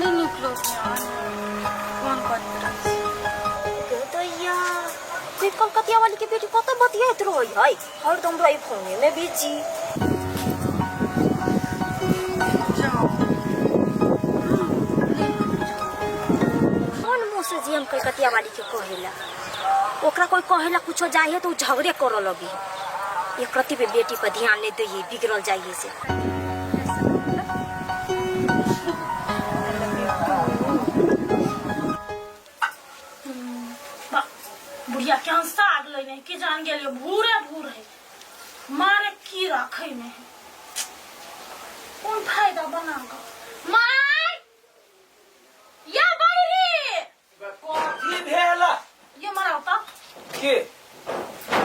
नहि नीक लगैए फोन करैत रहै छी। गे दैया, कोई कलकतिया वाली के बेटी कतऽ बतियाइत रहै है, हरदम रही फोने में बिजी। जाउ कोन मुँह से जी हम कलकतिया वाली के कहेला? ओकरा कोई कहेला कुछो जाए है तो उ झगड़े करऽ लगी है। एक रति पे बेटी पर ध्यान नहीं दै है, बिगड़ल जाइ है से। वाह, बुढ़िया के हम साग लेने की जान गेलियो भूरे भूर है मारे की राखे में है कौन फायदा बना के माय या बहिरी कथी भेल? ये मराउ त के?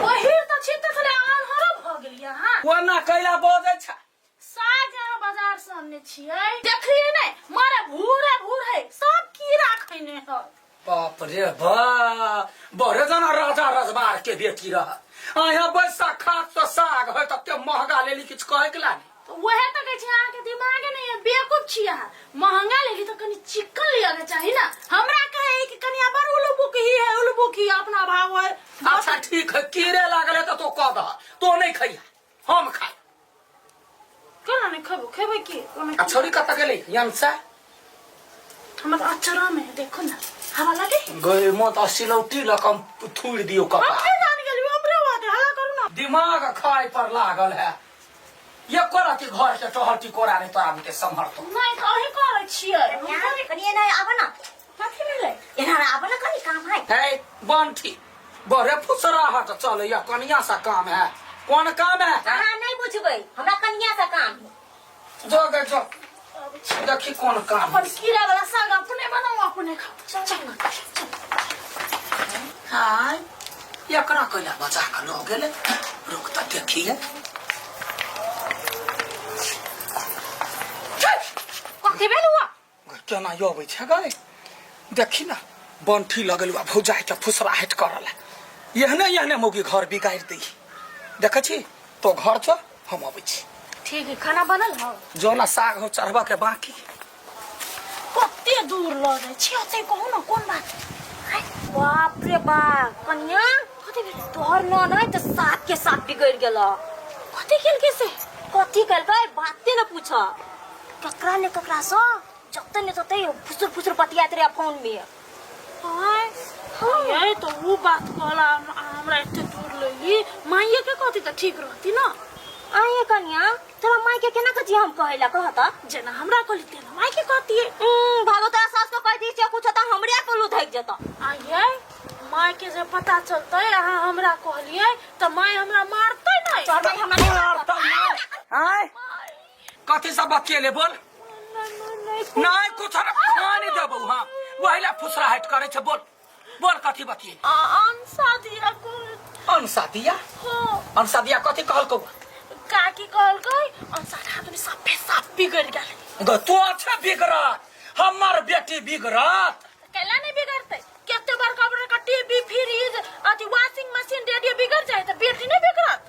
बहिर त छी तखने आन्हरो भ गेलियै अहाँ। कोना कैला बजै छ? साग अहाँ बाजार से अनने छियै, देखलियै नै मारे भूरे भूर है, सब कीड़ा खैने है। बाप रे बा, बड़े जना राजा रजबार के बेटी रह। अहाँ बैसा खात तो साग है तते महंगा लेली, किछु कहै के लागी। तऽ वएह तऽ कहै छी, अहाँके दिमागे नहि है, बेवकूफ छी अहाँ। महंगा लेली तऽ कनि चिकन लिअ के चाही ना। हमरा कहे कि कनिया बड़ उलबुक ही है, उलबुक ही अपना भाव है। अच्छा ठीक है, कीड़े लागल है तऽ तो कह दह, तो नहीं खैया हम खाए। केना नहि खेबो? खेबै की ओना? आ छोरी कतऽ गेलै यंसा? हमर अचरा में है, देखो ना हवा लगे। गए मत सिलौटी लऽ कऽ हम थूरि दियौ हम कपार। के जान गेलियो, हमरे बात है, हल्ला करू ना। दिमाग खाय पर लागल है, एको रति घर के टहल टिकोरा नहीं तोरा बुते सम्हरतो। नहीं तऽ अहीं करै छियै। कनि एना आब ना। कथी भेलै? एना आब ना, कनि काम है। है बंठी, बड़े फुसराहट चलैया, कनिया सा काम है। कोन काम है? अहाँ नहीं बुझबै, हमरा कनिया से काम है। जो गे जो, देखी कोन काम है। अपन कीड़ा वाला साग अपने बनाओ, अपने खाओ। चल चल। हाय, एकरा कैला बचा कऽ लऽ गेलै? रुक तऽ देखिए। कथी भेल हुआ? केना अबै छै गए, देखी ना बंठी लगल बा भौजाई के फुसराहट करल। एहने एहने मौगी घर बिगाड़ि दै। देखै छी, तो घर चल, हम अबै छी। ठीक है, खाना बनल हौ? जो ना, साग हो चढ़बा के बाकी। कते दूर लऽ जाइ छी ओते, कहू ना कोन बात? बाप रे बाप, कनिया, कथी भेल? तोहर ननद तऽ साग के साग बिगड़ गेल। कथी केलकै से? कथी केलकै, बाते न पूछ। ककरा ने ककरा से जते ने तते फुसुर फुसुर बतियाइत रहे फोन में। आय ये तो वो बात कहला हमरा एते दूर लैली, माइये के कहती तऽ ठीक रहती ना। आये कनिया, तोरा माय के केना कह हम कहेला कहता? जेना हमरा कहली तेना माय के कहतिए। भागो, तोरा सास को कह दी छै कुछ त हमरे पर लुधक जेता। आये माय के जे पता चलतै अहाँ हमरा कहलिए तऽ माय हमरा मारतै नहि। तोहर माय हमरा नहीं मारतै मारतै। नहि। आय कथी सब बतियेले बोल? नहीं कुछ खानी देबौ। हाँ, वही ला फुसराहट करे छै। बोल बोल, कथी बतिये? अनसा दिया को। अनसा दिया? हाँ। अनसा दिया कथी कहलकौ? काकी कहलकै अनसा खातुन साफे साफ बिगड़ गेल। ग तू अच्छा बिगड़त, हमर बेटी बिगड़त? कैला नहीं बिगड़तै? कते बड़का बड़का टीवी, फ्रिज, अथी वॉशिंग मशीन, रेडियो बिगड़ जाए तऽ बेटी नहीं बिगड़त?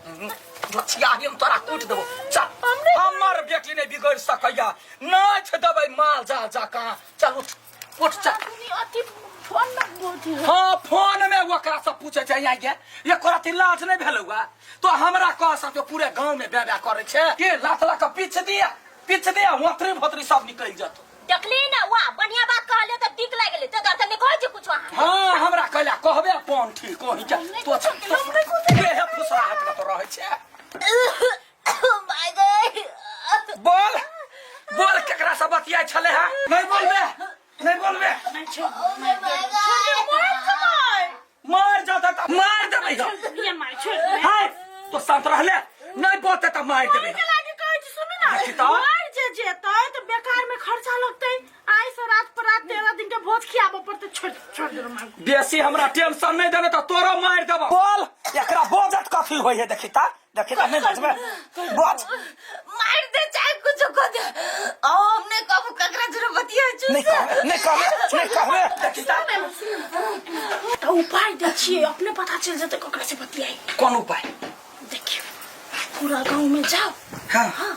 लछिया, हम तोरा कूट देबो, चल। हमर बेटी नहीं बिगड़ सकैया, नाच देबै माल जाल जकाँ। चल उठ उठ, चल। अथी फोन में बोलती है। हाँ, फोन में ओकरा से पूछे छै। आइ गे, एको रति लाज नहीं भेलौ? तो हमरा कह सकते पूरे गांव में बे बे करे छै के लात ला के पीछ दिया, पीछ दिया, ओतरी भोतरी सब निकल जतो। देखली ना, वाह, बढ़िया बात कहले त दिक लागि गेलै। त दर्शन नहीं कहै छै कुछ अहाँ। हाँ, हमरा कहला कहबे पन ठीक होई जा तो के हे फुसराहट में तो रहै छै। माय गए। बोल बोल, केकरा से बतियाइ छले है? नहीं बोलबे, नहीं बोलबे? नहीं, छोड़ छोड़, मार जाता त मार देबै हम। ये मार, छोड़। हाय, तो शांत रहले, नहीं बोलते त मार देबै के लागे कहै छी, सुनू ना। देखी तऽ। मर जे जेतै तऽ बेकार में खर्चा लगतै, आइ से रात पर रात 13 दिन के भोज खियाबऽ पड़तै। छोड़ छोड़ दे मार। बेसी हमरा टेंशन नहीं देने त तोरो मार देबो। बोल, एकरा बोजत कथी होय है? देखी त, देखी त, नहीं बजबे? बोज। मार दे चाहे कुछ कर दे, आओ हमने कबू ककरा जरूर बतिया छु। नहीं कहबे, नहीं कहबे, नहीं कहबे? देखी त। तऽ उपाय दै छियै, अपने पता चलि जेतै ककरा से बतियाई। कोन उपाय? देखियौ, पूरा गाँव में जाओ। हाँ। हाँ,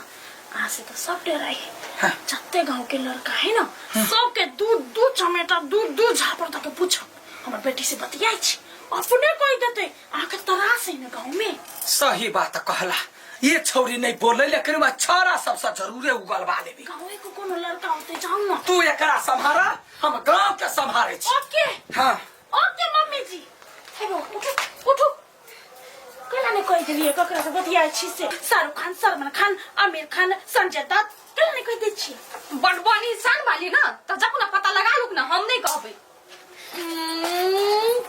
अहाँ से तऽ सब डराइ है। जते गांव के लड़का है ना सबके दू दू चमेटा दू दू झापड़ तक पूछब हमर बेटी से बतियाई छी अपने कह देते अहाँके तरास है ना गांव में। सही बात कहला, ये छौरी नहीं बोले लेकिन वह छौरा सबसे जरूरे उगलवा लेबी। गाँव के कोनो लड़का होते जाऊ ना। तू एकरा सम्हारा, हम गांव के सम्हारे छी। ओके। हाँ। ओके मम्मी जी। हे बाबू, उठू उठू। केना नहीं कह देलिए ककरा से बतियाई छी से शाहरुख खान, सलमान खान, आमिर खान, संजय दत्त केना नहीं कह दै छी। बड इंसान वाली ना त जब ना पता लगा लुक ना, हम नहीं कहबै।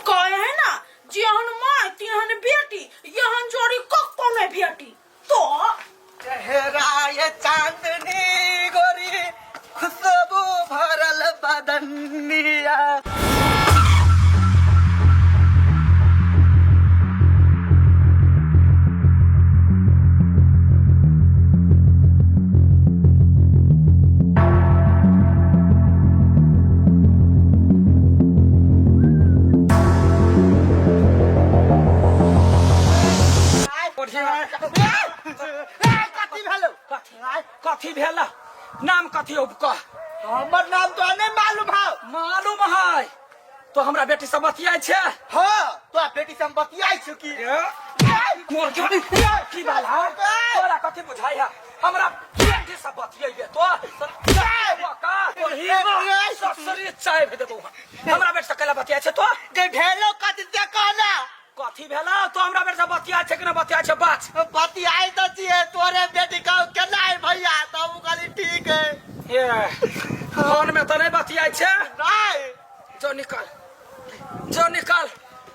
कहे है ना जेहन माय तेहन बेटी, यहन जोड़ी कक्को नहीं बेटी। तो चेहरा ये चांदनी गोरी खुशबू भरल बदनिया। कथी भेलो? कथी भेला? नाम कथी हो कह? हमर नाम तो नहीं मालूम है। मालूम है तो हमरा बेटी से बतियाइ छे? हाँ, तोरा बेटी से हम बतियाइ छी की? मोर के की बाल है? तोरा कथी बुझाइ है? हमरा बेटी से बतियाइबे तो ससुरी चाय भेज देबौ। हमरा बेटी से कैला बतियाइ छे तो? गे भेलो कथी से कहला? कथी भेला तो हमरा बेटी से बतियाइ छे कि ना बतियाइ छे? बात बतियाइ त छियै, तोरे बेटी कहू केना है भैया, तब उ कहली ठीक है। ये फोन में तो नहीं बतियाइ छे? नहीं। जो निकाल, जो निकाल।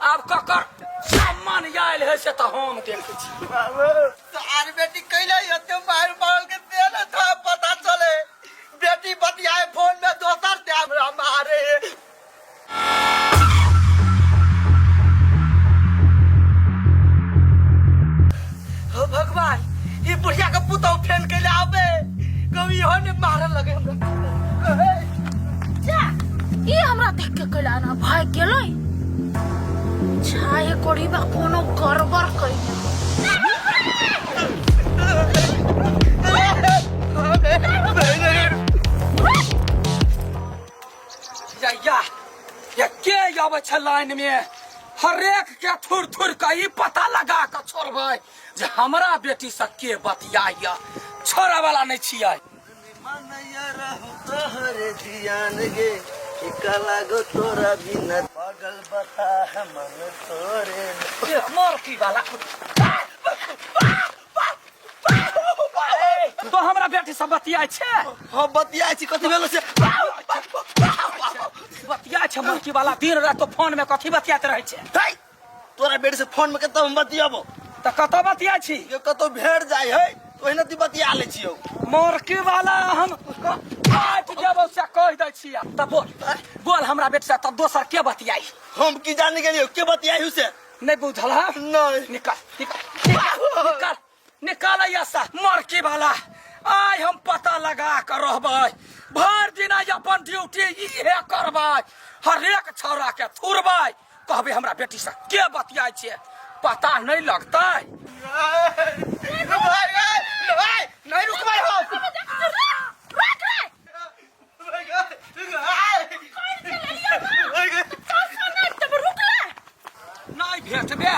आब ककर सामान आयल है से तो हम देखै छी। तार बेटी कैले एते मार मार के देले था पता चले बेटी बतियाए फोन में दोसर दे हमरा मारे। हो भगवान, ई बुढ़िया के पुतौ फेन कैले आबे, कभी इहो ने मारे लगे हमरा। जा, ई हमरा देख के कैला ना भाग गेलै। छाए कोड़ी बा कोनो गड़बड़ कइले। या या या के आबै छै लाइन में? हरेक के थुर थुर के ई पता लगा के छोड़बै जे हमरा बेटी से के बतियाइया। छोड़े वाला नहीं छियै। मनैया रहू तोहरे धियान गे, एका लागो तोरा बिना पागल बता मन तोरे। ए, मर की वाला। तो हमरा बेटी से बतियाइ छै? हम बतियाइ छी, कथी भेलो से? बतियाइ छै मुर्की वाला दिन रात तो फोन में कथी बतियाइत रहै छै? है, तोरा बेटी से फोन में कतौ हम बतियाबो? तऽ कतऽ बतियाइ छी? ये कतौ भेट जाइ है ओहिना ती बतिया लै छियौ। मुर्की वाला हम काटि देबौ से कहि दै छियै। तऽ बोल बोल हमरा बेटी से तऽ दोसर के बतियाइ? हम की जाने गेलियौ के बतियाइ से? नहीं बुझल है? नहीं। निकाल निकाल निकाल निकाल ऐसा मरकी वाला। आइ हम पता लगा कर रहबै, भरि दिन आइ अपन ड्यूटी इहे करबै, हरेक छौड़ा के थुरबै, कहबै हमरा बेटी से के बतियाइ छै, पता नहीं लगतै। नहीं रुकबै हम। नहीं भेटबे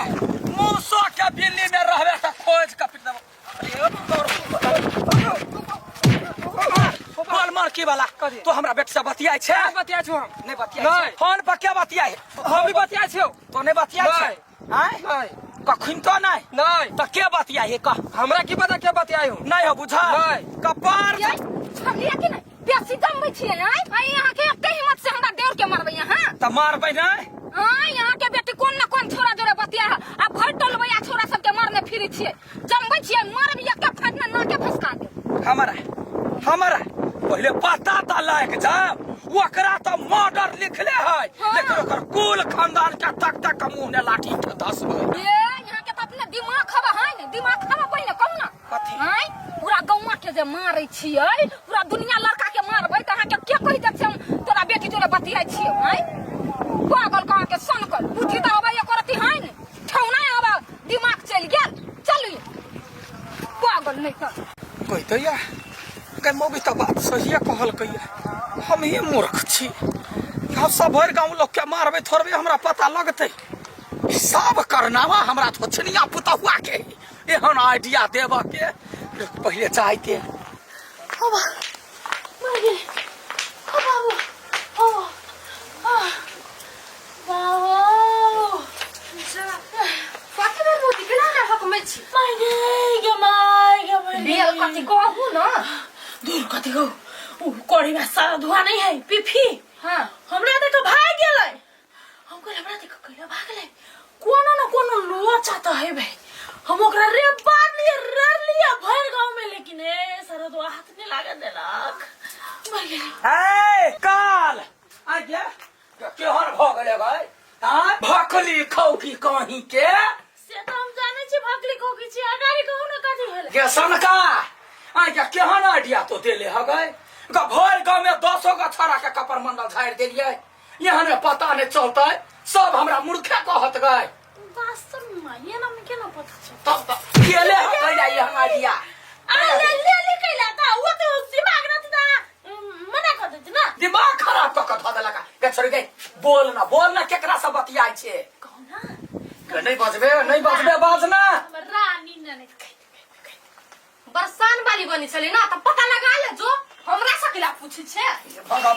मूसो के बिल्ली में रहबे तऽ खोज के फिर देबो। बोल मरकी वाला, तो हमरा बेटी से बतियाइ छै? बतियाइ छौ हम। नहीं बतियाइ छै। नहीं। फोन पर के बतियाइ? हम भी बतियाइ छियौ। तो नहीं बतियाइ छै? नहीं। आँय? नहीं। कखन तो नहीं? नहीं। तऽ के बतियाइ है कह? हमरा की पता के बतियाइ हूँ। नहीं हो बुझा? नहीं। कपार ये छलिए कि नहीं? बेसी जमबै छियै आँय? आँय, अहाँके एते हिम्मत से हमरा देवर के मारबै अहाँ? तऽ मारबै नहि? आँय, अहाँके बेटी कोन न कोन छोरा जोरे बतिया है, आ भरि टोलबैया छोरा सबके मारने फिरै छियै। जमबै छियै, मारब एके फाटमे नाके फसका देब। हमरा हमरा पहिले पता तऽ लागि जाब, ओकरा तऽ मर्डर लिखले है, हाँ। लेकिन ओकर कुल खानदान के तक तक के मुंह ने लाठी धसबै। ए, यहाँ के तऽ अपने दिमाग खबा है ने, दिमाग खबा पहिने कहू ना। कथी? आँय, पूरा गौवा के जे मारै छियै, पूरा दुनिया लड़का के मारबै तऽ अहाँके के कहि देत से हम तोरा बेटी जोरे बतियाइ छियै? आँय, पागल कहाँ के सनकल, बुद्धि तऽ अबै एको रत्ती है ने, ठौना आबै दिमाग चलि गेल। चलू पागल नहि तऽ कहि तऽ या गै मौगी तऽ बात सहिए कहलकै हमही मूर्ख छी। हम सब भरि गाँव लोकके मारबै थोड़बे हमरा पता लगतै। सब करनामा हमरा थोछनिया पुतहुआ के एहन आइडिया देबऽ के पहिले चाहते। बाबा मर गेलै। ओ बाबू, ओ बाबू, कथी भेल मोती? केना ने हकमै छी? माय गे, गे my गे, मर भेल कथी कहू न। दूर कथी कहू, उ कड़ी में सारा धुआं नहीं है पीफी। हाँ। हमरा देख भाग गेलै। हम कहले हमरा देख कैला भागलै, कोनो न कोनो लोचा त हेबे। हम ओकरा रे बार लिए रर लिए भर गांव में, लेकिन ए सारा धुआं हाथ नहीं लागे देलक। मर गेलै। ए काल आज्ञा केहन भऽ गेलै गै? आँय भकली खौकी कहीं के से त हम जानै छी भकली खोकी छी, अगाडि कहू न कथी भेलै। गे सनका आज्ञा केहन आइडिया तो देले ह गै? ग भरि गाँव में दसो गो छोरा के कपर मंडल झाड़ि देलियै, यहाँ ने पता नहीं चलतै, सब हमरा मूर्खे कहत गै। वास्तव में ये ना केना पता चलतै? तब त केले ह कैला एहन आइडिया? आ ले ले ले कैला त ओ त दिमाग न त मना कर देती ना। दिमाग खराब कऽ कऽ धऽ देलक। गे छोड़ गे, बोल ना, बोल ना, केकरा से बतियाइ छै? कहू ना। गे, नहीं बजबे, नहीं बजबे, बाज ना। हमर रानी ने नहीं बरसान वाली बनी छलै ना त पता लगा ले जो, हमरा से किला पूछै छै? पागल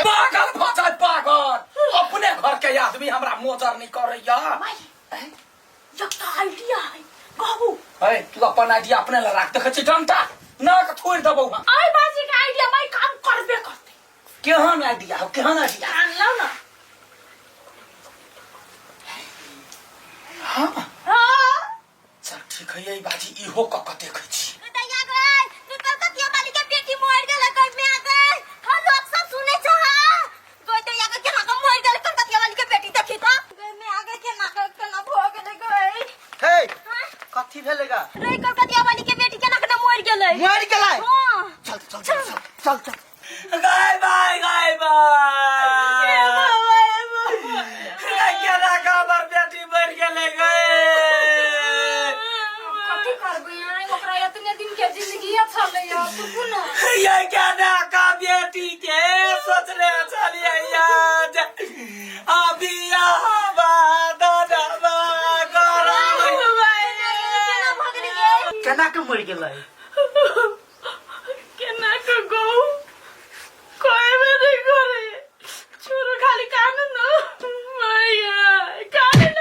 पागल भऽ जाय पागल। अपने घर के आदमी हमरा मोजर नहीं करैया। माय एकटा आइडिया है, कहू। है तू अपन आइडिया अपने लग राख। देखै छी डंटा नाक थोड़ि देबौ हम। आई बाजी के आइडिया माय काम करबे करतै। केहन आइडिया हो, केहन आइडिया? कान लाउ ना। हाँ। हाँ। चल ठीक है, यही बाजी इहो कऽ कऽ देखै छी। दैया गै, तू कलकतिया वाली के बेटी मर गेलै गै माय गै। हम लोग सब सुनै छ हां। गै दैया गै, केना के मर गेलै कलकतिया वाली के बेटी, देखी त गै माय गै, केना के केना भ गेलै गै। हे कथी भेलै गा? रे कलकतिया वाली के बेटी केना के मर गेलै? मर गेलै? हां। चल चल चल चल चल। गाय बाय, गाय बाय, केना के हमर बेटी मर गेलै गै? कथी करबै आइ? ओकरा एतने दिन के जिंदगी छलै तू न। ये केना का बेटी के सोचने छलियै आज अभी केना भ गेलै गे? केना के मर गेलै? केना के गौ कहबे नहीं करे, छोरो खाली कानू न मैया, कानू न।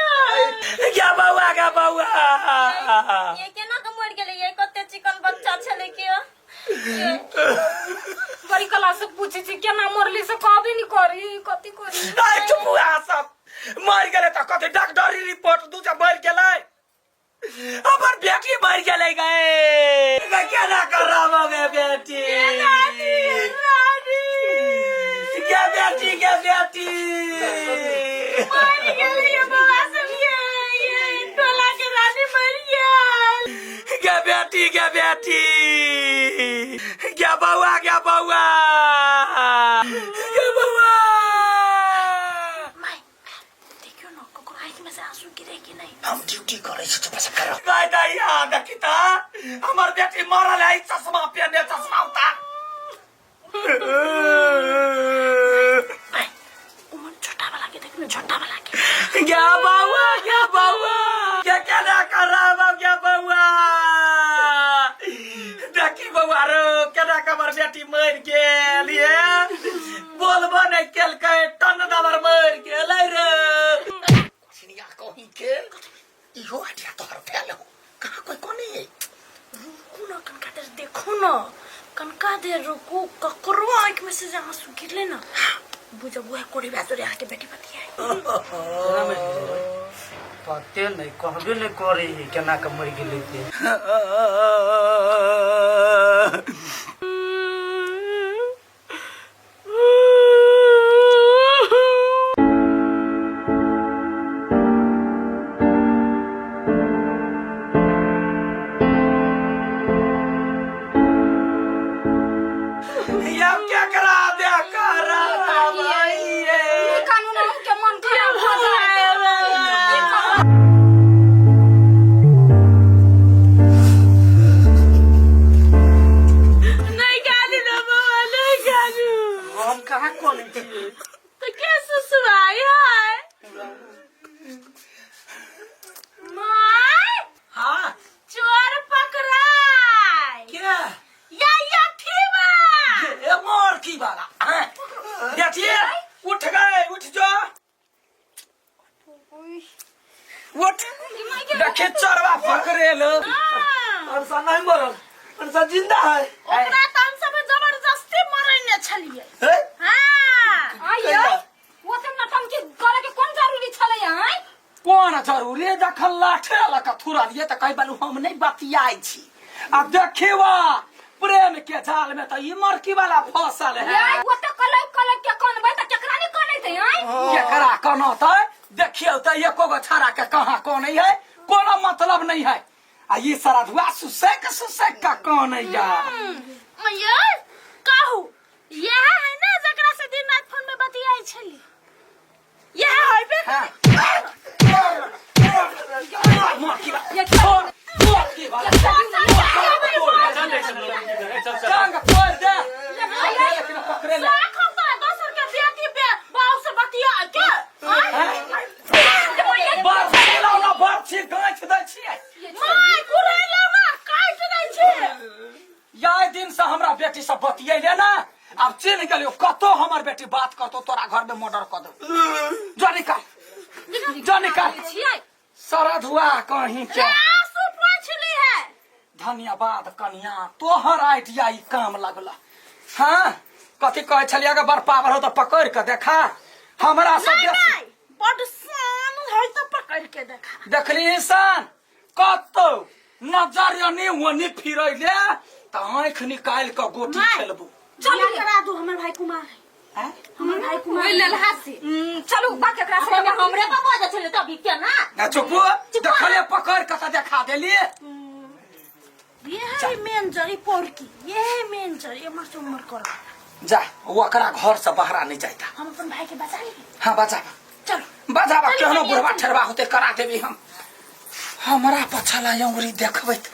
क्या बउआ, क्या बउआ? ये केना के मर गेलै? ये कते चिकन बच्चा छलै के। बड़ी कला से पूछै छी केना मरली से कहबे नहीं करी, कथी करी? आइ चुप हुआ सब। मर गेलै तऽ कथी डॉक्टरी रिपोर्ट दू जे मर गेलै? हमर बेटी मर गेलै गै, केना करब गे बेटी? रानी, रानी गे बेटी, गे बेटी मर गेलै। ये बाबा सब, ये टोला के रानी मर गेल। गे बेटी, गे बेटी, गे बउआ, गे बउआ, गे बउआ। माय देखियो न ककरो आँखि में से आंसू गिरे कि नहीं। हम ड्यूटी करै छी, चुप से कर। गाय दैया देखी त हमर बेटी मरल है, चश्मा पहने, चश्मा उतार। माय उमन छोटा वाला के देख न, छोटा वाला के। गे बउआ, गे बउआ, के केना करब गे बउआ? देखी बउआ रो केना के हमर बेटी मरि गेल। ये बोलबो नहीं केलकै, टन दबर मरि गेलै रे। छिनिया कहीं के इहो आइडिया तोहर फेल हो, कहाँ कोई कोने है? रुकू न कनका देर, देखो न कनका देर रुकू, ककरो आँख में से जे आंसू गिरले न बुझब वह कोड़ी बाजोरे आके बेटी बतियाए। पते नहीं, कहबे नहीं करे केना के मर गेलै से। अब क्या करा दे करा भाई? ई कानून के मन खराब भ जाए। नहीं गा पकड़ेल अनसा नहीं मरल अनसा जिंदा है ओकरा तऽ हम सब जबरदस्ती मरैने छलियै हे हाँ आइयो ओते नटंकी करे के कोन जरूरी छलै आय कोन जरूरी जखन लाठे लऽ कऽ थुरलियै तऽ कहि बालू हम नहि बतियाइ छी आ देखिवा प्रेम के जाल में तऽ ई मरकी वाला फसल है यार ओते कलप कलप के कनबै तऽ केकरा नहि कनैतै आय केकरा कनतै देखियौ तऽ एको गो छाड़ा के कहाँ कनै है कोनो मतलब नहीं है आ ई सरधुआ सुसैक सुसैक का कनै या ये कहू यह है ना जकरा से दिन रात फोन में बतियाई छली यह है बे हाँ। छोड़, मरकी वाला। टांग तोड़ दे। लेकिन पकड़े ले। लाखों का दोसर के बेटी बे बाऊ से बतिया के आय? बारछी लाउ ना, बारछी गाँछ दै छियै। माय कुरैला ना काटि दै छै याय दिन से हमरा बेटी से बतियैले ना आब चिन्ह गेलियो कतो हमर बेटी बात करतो तोरा घर में मर्डर कर दो जो निकाल जो निकाल छियै सरधुआ कहीं के आंसू पोछ ली है धन्यवाद कनिया तोहर आइडिया ई काम लगला हाँ कथी कहै छलियै अगर बड़ पावर हो तऽ पकड़ के देखा हमरा सब नहीं नहीं बड शान है तो पकड़ के देखा देखली इंसान कतौ नजर एनी ओनी फिरैले तऽ आँखि निकालि कऽ गोटी माय। खेलबू चल करा दू हमर भाई कुमार है आँय? हमर भाई कुमार ओहि लेलहा से चलू बात एकरा से हमे हमरे पर बजै छलै तभी के ना ना चुपू देखले पकड़ कऽ तऽ देखा देली ये है मेन जड़ी पोरकी ये है मेन जड़ी एमर से उमर कर जा ओकरा घर से बाहरा नहीं जाता हम अपन भाई के बचा ली हाँ बचाबा चलो बचाबा चलू, केहनो चलिए, बुढ़वा चलू। ठेरवा होते करा देबी हम हमरा पछला अंगुरी देखबैत।